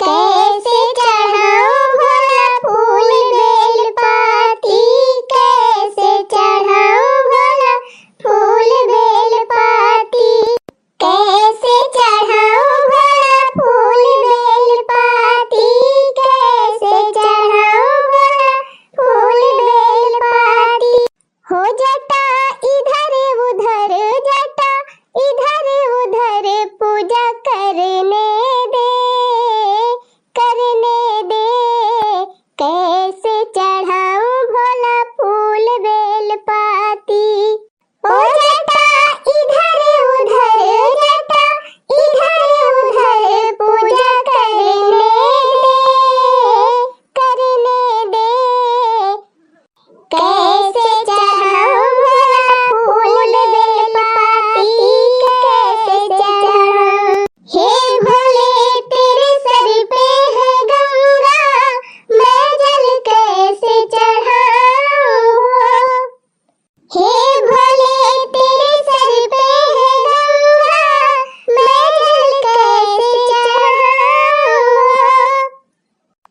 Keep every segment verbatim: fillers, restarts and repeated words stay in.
कैसे चढ़ाऊं भोला फूल बेल पाती, कैसे चढ़ाऊं भोला फूल बेल पाती, कैसे चढ़ाऊं भोला फूल बेल पाती, कैसे चढ़ाऊं भोला फूल बेल पाती। हो जाता इधर उधर, जाता इधर उधर, पूजा करने दे, करने दे। कैसे चढ़ाऊं भोला फूल बेल पाती। हो जाता इधर उधर, जाता इधर उधर, पूजा करने दे, करने दे। कैसे चढ़ाऊं भोला फूल बेल पाती, कैसे चढ़ाऊं? हे भोले तेरे सर पे है गंगा, मैं जल कैसे चढ़ाऊं? हे भोले तेरे सर पे है गंगा, मैं जल कैसे चढ़ाऊं?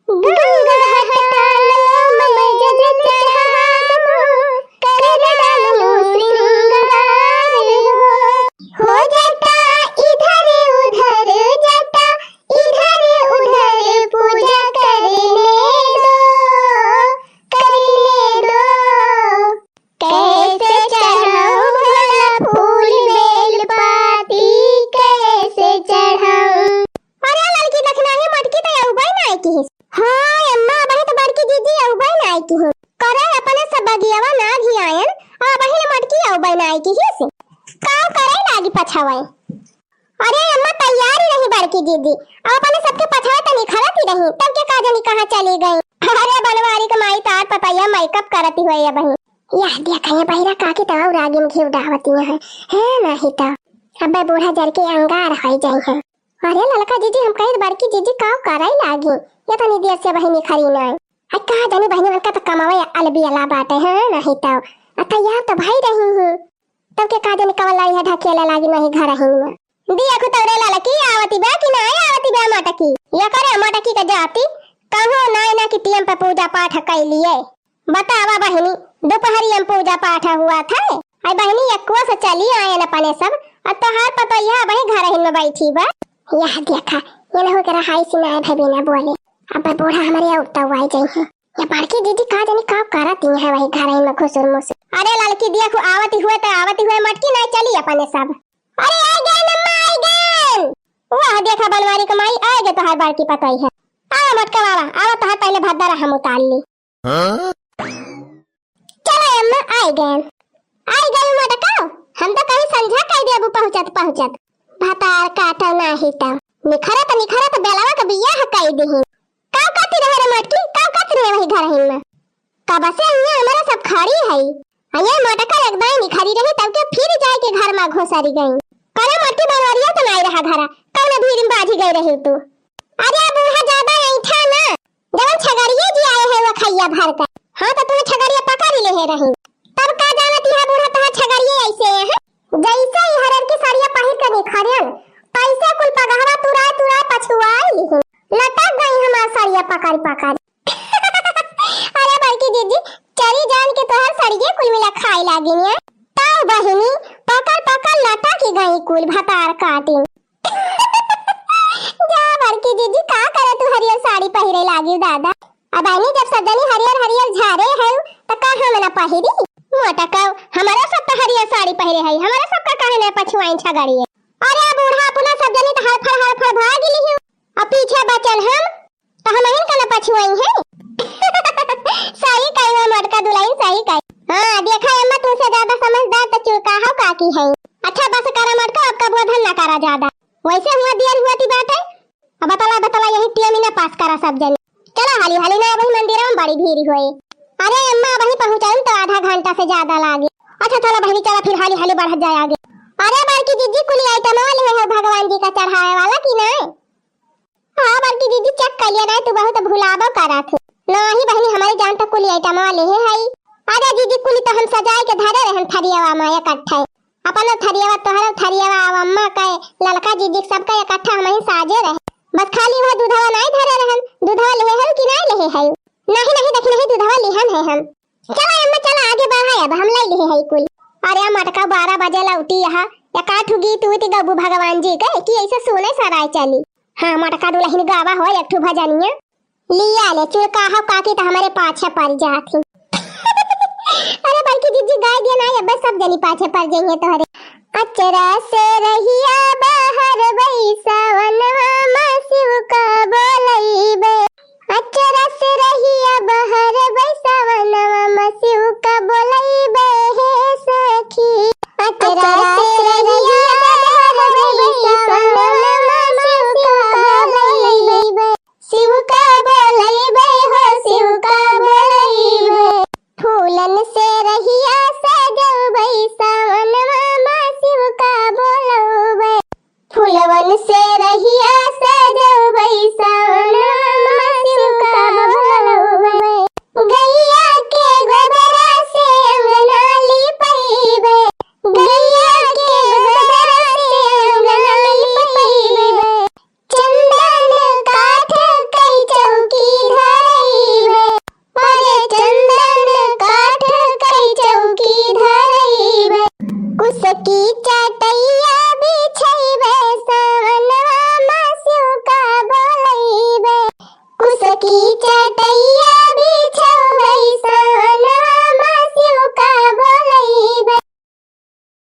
गंगा हटा लो, मैं जल चढ़ाऊं, कर डालूं श्रृंगार हो। हो जाता इधर उधर, जाता इधर उधर, पूजा करने दो, करने दो। कैसे चढ़ाऊं भोला फूल बेल पाती, कैसे चढ़ाऊं? अरे ललकी, दखिनही मटकी त अउबइ नाइ किहिस। हाँ अम्मा, अबहीं त बड़की जीजी अउबइ नाइ किहिस। करे अपने सब बगियवा ना घियायन, अबहीं ले मटकी अउबइ नाइ किहिस। काउ करइ लागी पछवइ। अरे अम्मा, तैयारी रही बड़की जीजी, अब अपने सबके पछवइ त निखरत ही रही, तब के का जानी कहाँ चली गई। अरे बनवारी क माई, तार पतइया मेकअप करत ही होए अबहीं। यह देख, ये बहिरा काकी त अउर आगी में घिउ डावती है, है नहीं त अब्बे बूढ़ा जर के अंगार होइ जाइ है। अरे ललका जीजी, हम कहित बड़की जीजी काउ करइ लागी, ये तनी देर से बहिनी खरी नाइ। आ का जानी बहिनी, उनका त कमावे अलबियला बाटे, है नहीं त। आ तैयार त भई रही ही, तब के का जानी कवन लाई है ढकेले लागी नहीं घरहिन में। दिया खुतौरे ललकी, आवती बा कि नाइ आवती बा मटकी? ये करे मटकी के जाती, कहूँ नाइ ना कि टीएम पे पूजा पाठ कइ लिए। बतावा बहिनी, दुपहरिया में पूजा पाठ हुआ था। आई बहिनी, यक्कुआ से चली आयन अपने सब, अब तोहार पतोहिया अबहीं घरहिन में बैठी बा। यह देखा, ये नहु के रहाई सिनाए भे बिना बोले। अब बूढ़ा हमरे अउर तउ आई जाइ है। ये बड़की जीजी का जानी का करत ही है वही घरहिन में घुसुर मुसुर। अरे ललकी, देखु आवती हुए त आवती हुए मटकी नाइ चली अपने सब। अरे आई गए अम्मा, आई गए। वाह देखा बनवारी क माई, आई गए तोहार बड़की पतोहिया। आवा मटका बाबा, आवा तोहार पहिले भद्दा हम उतार ली। हाँ? चलो अम्मा, आई गए, आई गए मटका। हम तो कहीं संझा कइ देबू पहुँचत पहुँचत। भतार काटो नाही त। निखरत निखरत बेलवा क बियाह कइ दिही। काउ करती रहे रे मटकी, काउ करती रहे वही घरहिन में? कब से हियाँ हमरा सब खड़ी है। आ ये मटका एक दाई निखरी रही तब के फिर जाए के घर में घुसरी गई। करे मटकी बनवरिया त नाइ रहा घरा, कौन भीड़ में बाझी गई रही तू? अरे बूढ़ा ज्यादा ऐठा ना, जवन छगड़िए जी आए है वो खैया भर कर। हाँ त तू छगड़िया पकड़ ले है रही। तब का जानत यह बूढ़ा तहा छगड़िए ऐसे है? जैसे ही हरर की साड़िया पहिर के निखरन, तैसे कुल पगहवा तुराए तुराए पछुआई लिहिन। लटक गई हमार साड़िया पकड़ पकड़। अरे बड़की जीजी, चरी जान के तोहर सड़िये कुल मिला खाए लागिन है। तब बहिनी, पकड़ पकड़ लटक गई कुल भतार काटिन। जा बड़की जीजी, का करे तू हरियर साड़ी पहिरे लागी दादा? अब आनी जब सब जनी हरियर हरियर झारे है, त का हम ना पहिरी? मोटकऊ, हमारा सब त हरियर साड़ी पहिरे है, हमारा सब का काहे ना पछुआइन छगड़िए? अरे बूढ़ा अपना सब जनी त हड़फड़ हड़फड़ भाग लिही, अब पीछे बचन हम। त हमहिन का न पछुआई है। सही कही हो मोटका दुलहिन, सही कही। हाँ, देखा अम्मा, तुमसे ज्यादा समझदार त चुड़काहव काकी है। अच्छा बस करा मोटका, अब कबो धन ना करा ज्यादा। वैसे हुआ दियर हुआ ती बाटे। अब बतला बतला यही टीएम ना पास करा सब जने। चला हाली हाली ना, अबही मंदिर में बड़ी भीड़ होए। अरे अम्मा, अबही पहुँचाई तो आधा घंटा से ज्यादा लागे। अच्छा चला बहिनी, चला फिर हाली हाली बढ़त जाए आगे। अरे बड़की जीजी, कुली आइटम वाले है भगवान जी का चढ़ावे वाला की ना? हाँ बड़की दीदी, चेक कर लिया ना, तू बहुत भुलाबो करत है। नाही बहिनी, हमारे जान तक कुल आइटमवा लेहे हई। अरे दीदी, कुल तो हम सजाए के धरे रहन थरियावा में इकट्ठे। अपन थरियावा, तोहर थरियावा, अब अम्मा के, ललका दीदी के, सबका इकट्ठा हम ही साजे रहे। खाली वह दूधवा नाई धरे रहन, दूधवा लेहे हउ कि नाई लेहे हउ? नहीं, नहीं, देखी नहीं, दूधवा लिहन है हम। चला अम्मा, चला आगे बढ़ा, अब हम लाई लेहे हई कुल। अरे मटका बारह बजे लौटी यहाँ, एकाठू गीत उत गबू भगवान जी के कि ऐसे सुने सराय चली। हाँ, मटका दुलहिन गावा हो एक ठू भजनिया। लिया ले चुरका हो काकी त हमरे पाछे पड़ जात ही। अरे बड़की जिज्जी गाय दिया ना, अबे सब जनी पाछे पड़ जाइए तोहरे। अचरा से रहिया बाहर बई सावन